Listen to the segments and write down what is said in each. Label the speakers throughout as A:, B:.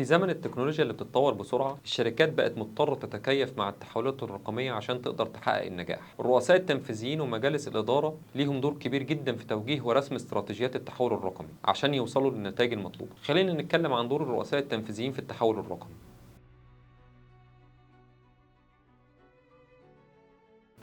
A: في زمن التكنولوجيا اللي بتتطور بسرعة، الشركات بقت مضطرة تتكيف مع التحولات الرقمية عشان تقدر تحقق النجاح. الرؤساء التنفيذيين ومجالس الإدارة ليهم دور كبير جدا في توجيه ورسم استراتيجيات التحول الرقمي عشان يوصلوا للنتائج المطلوبة. خلينا نتكلم عن دور الرؤساء التنفيذيين في التحول الرقمي.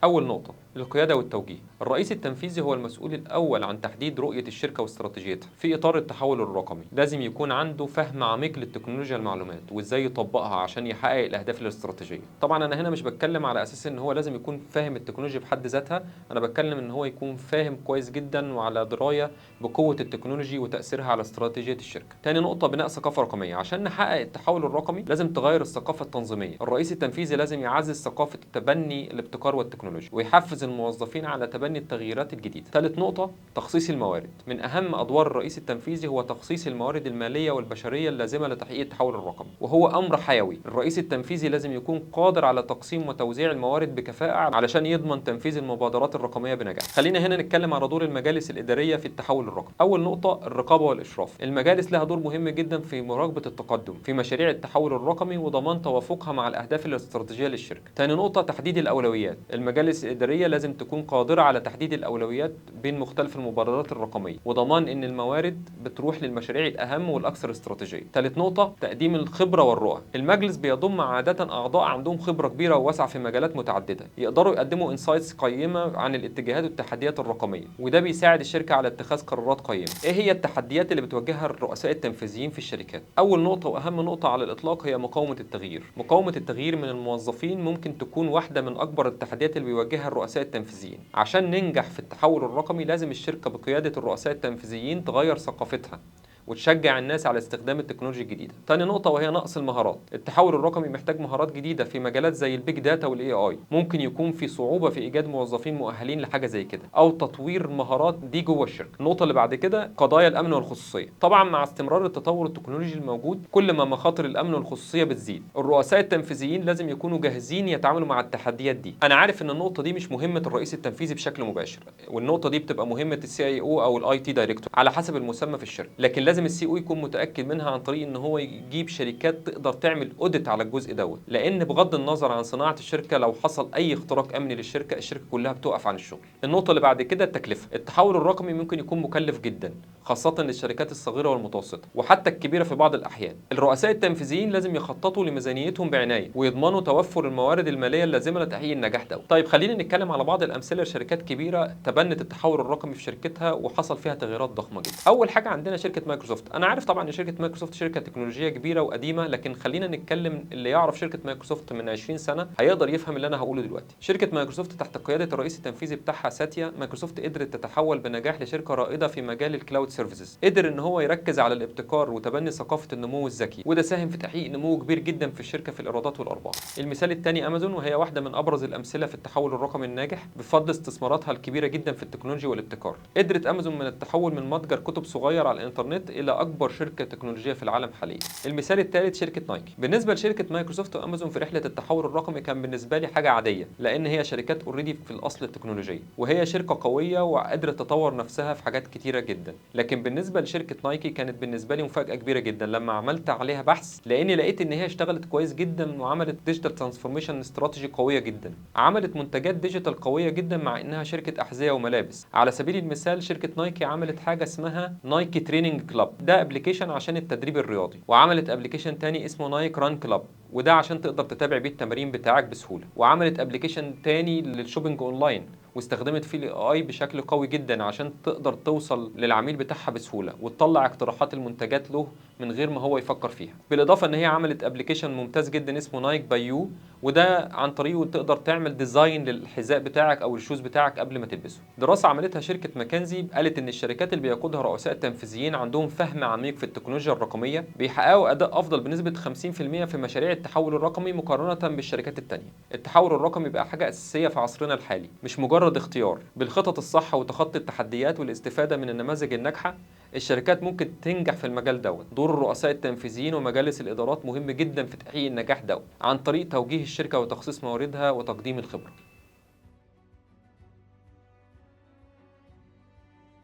A: أول نقطة، القيادة والتوجيه. الرئيس التنفيذي هو المسؤول الأول عن تحديد رؤية الشركة واستراتيجيتها في إطار التحول الرقمي. لازم يكون عنده فهم عميق للتكنولوجيا المعلومات وإزاي يطبقها عشان يحقق الأهداف الاستراتيجية. طبعا أنا هنا مش بتكلم على أساس إن هو لازم يكون فاهم التكنولوجيا بحد ذاتها، أنا بتكلم إن هو يكون فاهم كويس جدا وعلى دراية بقوة التكنولوجي وتأثيرها على استراتيجية الشركة. تاني نقطة، بناء ثقافة رقمية. عشان نحقق التحول الرقمي لازم تغير الثقافة التنظيمية. الرئيس التنفيذي لازم يعزز ثقافة تبني الابتكار والتكنولوجيا ويحفز الموظفين على تبني التغييرات الجديدة. ثالث نقطة، تخصيص الموارد. من أهم أدوار الرئيس التنفيذي هو تخصيص الموارد المالية والبشرية اللازمة لتحقيق التحول الرقمي، وهو أمر حيوي. الرئيس التنفيذي لازم يكون قادر على تقسيم وتوزيع الموارد بكفاءة علشان يضمن تنفيذ المبادرات الرقمية بنجاح. خلينا هنا نتكلم على دور المجالس الإدارية في التحول الرقمي. أول نقطة، الرقابة والإشراف. المجالس لها دور مهم جدا في مراقبة التقدم في مشاريع التحول الرقمي وضمان توافقها مع الأهداف الاستراتيجية للشركة. ثاني نقطة، تحديد الأولويات. المجالس الإدارية لازم تكون قادرة على تحديد الأولويات بين مختلف المبادرات الرقمية وضمان إن الموارد بتروح للمشاريع الأهم والأكثر استراتيجية. ثالث نقطة، تقديم الخبرة والرؤى. المجلس بيضم عادة أعضاء عندهم خبرة كبيرة وواسعة في مجالات متعددة، يقدروا يقدموا insights قيمة عن الاتجاهات والتحديات الرقمية، وده بيساعد الشركة على اتخاذ قرارات قيمة. إيه هي التحديات اللي بتواجهها الرؤساء التنفيذيين في الشركات؟ أول نقطة وأهم نقطة على الإطلاق هي مقاومة التغيير. مقاومة التغيير من الموظفين ممكن تكون واحدة من أكبر التحديات اللي بيواجهها الرؤساء التنفيذيين. عشان ننجح في التحول الرقمي لازم الشركة بقيادة الرؤساء التنفيذيين تغير ثقافتها وتشجع الناس على استخدام التكنولوجيا الجديدة. تاني نقطة وهي نقص المهارات. التحول الرقمي محتاج مهارات جديدة في مجالات زي ال big data وال AI. ممكن يكون في صعوبة في ايجاد موظفين مؤهلين لحاجة زي كده او تطوير مهارات دي جوه الشركة. النقطة اللي بعد كده، قضايا الامن والخصوصية. طبعا مع استمرار التطور التكنولوجي الموجود كل ما مخاطر الامن والخصوصية بتزيد. الرؤساء التنفيذيين لازم يكونوا جاهزين يتعاملوا مع التحديات دي. انا عارف ان النقطة دي مش مهمة الرئيس التنفيذي بشكل مباشر، والنقطة دي بتبقى مهمة ال CIO او ال IT director على حسب المسمى في الشركة، لكن لازم ال CEO يكون متاكد منها عن طريق ان هو يجيب شركات تقدر تعمل audit على الجزء دوت، لان بغض النظر عن صناعة الشركة لو حصل اي اختراق امني للشركة الشركة كلها بتقف عن الشغل. النقطة اللي بعد كده، التكلفة. التحول الرقمي ممكن يكون مكلف جدا خاصة للشركات الصغيرة والمتوسطة وحتى الكبيرة في بعض الاحيان. الرؤساء التنفيذيين لازم يخططوا لميزانيتهم بعناية ويضمنوا توفر الموارد المالية اللازمة لتحقيق النجاح دوت. طيب خلينا نتكلم على بعض الامثلة لشركات كبيرة تبنت التحول الرقمي في شركتها وحصل فيها تغييرات ضخمة جدا. اول حاجة عندنا شركة مايكروسوفت. انا عارف طبعا ان شركة مايكروسوفت شركة تكنولوجية كبيرة وقديمة، لكن خلينا نتكلم اللي يعرف شركة مايكروسوفت من 20 سنة هيقدر يفهم اللي انا هقوله دلوقتي. شركة مايكروسوفت تحت قيادة الرئيس التنفيذي بتاعها ساتيا، مايكروسوفت قدرت تتحول بنجاح لشركة رائدة في مجال ال cloud services. قدر ان هو يركز على الابتكار وتبني ثقافة النمو الذكي، وده ساهم في تحقيق نمو كبير جدا في الشركة في الايرادات والارباح. المثال الثاني امازون، وهي واحدة من ابرز الامثلة في التحول الرقمي الناجح بفضل استثماراتها الكبيرة جدا في التكنولوجيا والابتكار. قدرت امازون من التحول من متجر كتب صغير على الانترنت الى اكبر شركة تكنولوجية في العالم حاليا. المثال الثالث شركة نايكي. بالنسبة لشركة مايكروسوفت وامازون في رحله التحول الرقمي كان بالنسبة لي حاجة عادية، لان هي شركات already في الاصل التكنولوجية وهي شركة قوية وقادرة تطور نفسها في حاجات كتيرة جدا. لكن بالنسبة لشركة نايكي كانت بالنسبة لي مفاجاة كبيرة جدا لما عملت عليها بحث، لاني لقيت ان هي اشتغلت كويس جدا وعملت digital transformation strategy قوية جدا، عملت منتجات digital قوية جدا مع انها شركة احذية وملابس. على سبيل المثال شركة نايكي عملت حاجة اسمها Nike Training Club، ده application عشان التدريب الرياضي، وعملت application تاني اسمه Nike Run Club وده عشان تقدر تتابع بيه التمارين بتاعك بسهولة، وعملت application تاني لل shopping online واستخدمت فيه ال AI بشكل قوي جدا عشان تقدر توصل للعميل بتاعها بسهولة وتطلع اقتراحات المنتجات له من غير ما هو يفكر فيها. بالاضافة ان هي عملت application ممتاز جدا اسمه Nike by You، وده عن طريقه تقدر تعمل design للحذاء بتاعك او ال shoes بتاعك قبل ما تلبسه. دراسة عملتها شركة ماكنزي قالت ان الشركات اللي بيقودها رؤساء تنفيذيين عندهم فهم عميق في التكنولوجيا الرقمية بيحققوا اداء افضل بنسبة 50% في مشاريع التحول الرقمي مقارنة بالشركات الثانية. التحول الرقمي بقى حاجة اساسية في عصرنا الحالي، مش مجرد اختيار. بالخطط الصح وتخطي التحديات والاستفادة من النماذج الناجحة الشركات ممكن تنجح في المجال دوت. دور الرؤساء التنفيذيين ومجالس الادارات مهم جدا في تحقيق النجاح دوت عن طريق توجيه الشركة وتخصيص مواردها وتقديم الخبرة.